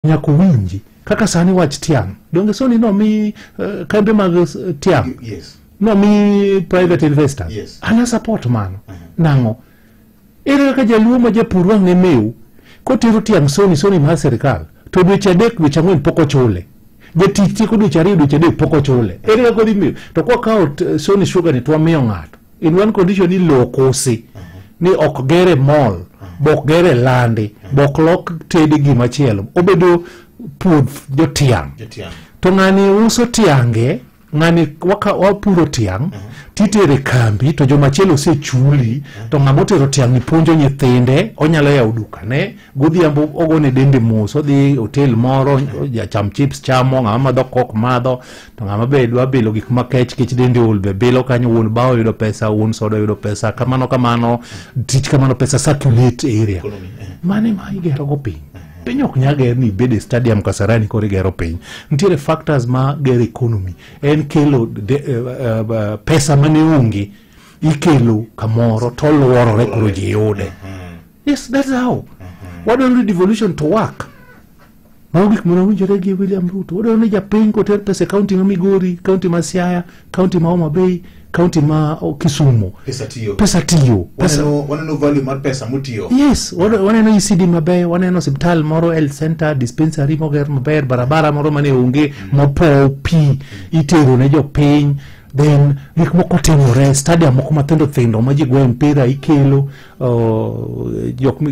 Nyaka uwinji kaka sani wach tiang'. Donge soni nomi kembe mag tiang'? Yes. Nomi private investors. Yes. Ana support mano. Nang'o? Ere kaka jaluo ma japur wang' ne mew kotero tiang' soni soni mar sirikal to dweche 3 dweche 4 pok ochule. Jatich tieko dweche 2 dweche 3 pok ochule. Ere kaka odhi mew? To kwakawo Sony Sugar ni to wamiyo ng'ato. In one condition ni lowo kosi. Ni ok gere mall, bok gere landi, bok lok tedi gimachielo. Obedo puoth jotiang'. Jotiang'. To ng'ani uso tiange, ng'ani wapuro tiang', titere kambi to jomachielo osechuli, to ng'ama otero tiang' ni puonjo nyithinde, onyalo yawo dukane, godhiambo ogone dende mos, odhi hotel moro, jacham chips chamo, ng'ama madho kok madho, to ng'ama be dwa bilo gik makech kech dende ol be bilo kanyo, wuon bao yudo pesa, wuon soda yudo pesa, kamano kamano, tich kamano, pesa circulate area. Economy, eh. Mane ma igero go piny. Piny ok nyal ger ni ibed e stadium Kasarani koro igero piny. Nitiere factors ma gero economy. En kelo pesa mane onge, ikelo kamoro to luorore koro ji yude. Yes, that's how. Wadwaro ni devolution to work. Mago gik mane owinjore gi William Ruto. Wadwaro ni japiny koter pesa e kaunti ma Migori, kaunti ma Siaya, kaunti ma Homa Bay, kaunti ma Kisumu. Pesa tiyo. Pesa tiyo. Pesa Waneno value mar pesa motiyo. Yes, waneno ECD maber, waneno osiptal moro, health center, dispensary moger maber, barabara moro mane onge, mopow pi, itero ne jopiny. Then gik moko timore, stadium moko mathindo thindo ma ji goye mpira ikelo,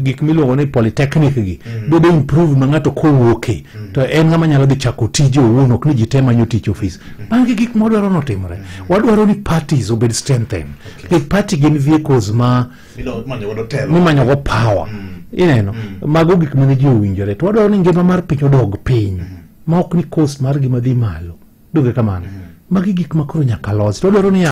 gik miluongo ni polytechnic gi bedo improve ma ng'ato kowuoke to en ng'ama nyalo dhi chako tije owuon, ok ni ji te manyo tich ofis. Magi gik mwadwaro notimore. Wadwaro ni parties obed strengthen. Nikech party gin vehicles ma Imanyo godo telo. Mimanyo go power. Ineno, mago gik mane ji owinjore. To wadwaro ni ngima mar piny odog piny, ma ok ni cost mar gima dhi malo. Donge kamano? Magi gik ma koro nyaka losi. To wadwaro ni